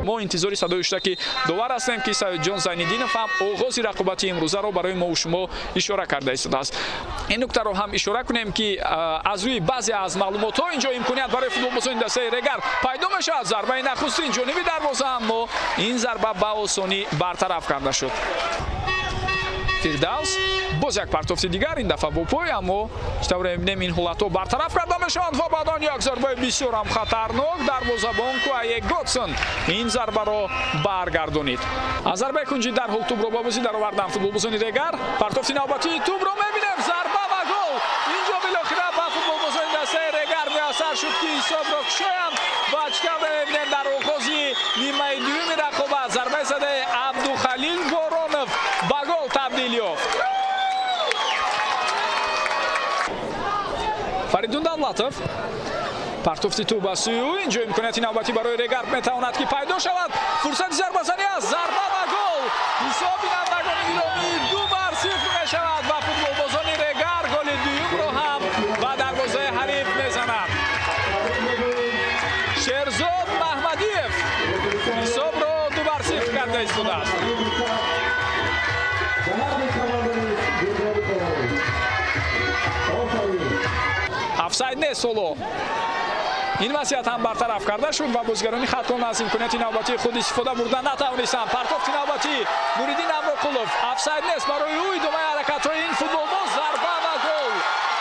Мо интизори садои ҳуштаки довар ҳастем, ки Саидҷон Зайниддинов ҳам оғози рақобати имрӯзаро барои мо шумо ишора карда истодааст. Ин нуктаро ҳам ишора кунем, ки аз рӯи баъзе аз маълумотҳо инҷо имконият барои футболбозони дастаи Регар пайдо мешавад. Зарбаи нахустин ҷониби дарвоза, аммо ин зарба ба осонӣ бартараф карда шуд. Фирдавс боз як партофти дигар, ин дафъа бо пой, аммо чӣ тавре мебинем, ин ҳолатҳо бартараф карда мешаванд ва баъдан як зарбаи бисёр ҳам хатарнок, дарвозабон Куае Готсон ин зарбаро баргардонид. Аз зарбаи кунҷӣ дарҳол тӯбро ба бозӣ даровардан футболбозони Регар. Партофти навбатии тӯбро мебинем, зарба ва гол. Инҷо билохира ба футболбозони дастаи Регар муяссар шуд, ки ҳисобро кушоянд ва чӣ тавре мебинем, дар оғози нимаи дуюми рақобат зарбаи задаи Абдухалил Боронов ба гол табдил ёфт. Фаридун Давлатов, партофти тӯб ба сӯи ӯ. Инҷо имконияти навбатӣ барои Регар метавонад, ки пайдо шавад. Фурсати зарбазанӣ аст, зарба ва гол. Ҳисоб, бинандагони гиромӣ, 2-0 мешавад ва футболбозони Регар голи дуюмро ҳам ба дарвозаи ҳариф мезанад. Шерзод Маҳмадиев ҳисобро 2-0 карда истодааст. Офсайд нест ҳоло. Ин вазъият ҳам бартараф карда шуд ва бозигарони Хатлон аз имконияти навбатии худ истифода бурда натавонистанд. Партофти навбатӣ Нуриддин Амроқулов, офсайд нест барои ӯ. Идомаи ҳаракатҳои ин футболбоз, зарба ва гол,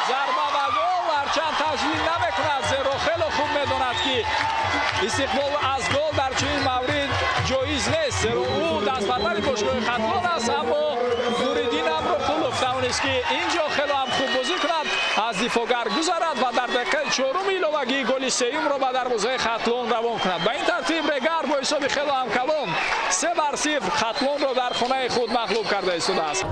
зарба ва гол. Ҳарчанд таҷлил намекунад, зеро хеле хуб медонад, ки истиқбол аз гол дар чунин маврид ҷоиз нест, зеро ӯ дастпарвари бошгоҳи Хатлон аст. Аммо Нуриддин Амроқулов тавонист, ки инҷо хеле ҳам хуб бозӣ кунад, аз дифоъгар гузарад ва дар дақиқаи чоруми иловагӣ голи сеюмро ба дарвозаи Хатлон равон кунад. Ба ин тартиб Регар бо ҳисоби хеле ҳам калон 3-0 Хатлонро дар хонаи худ мағлуб карда истодааст.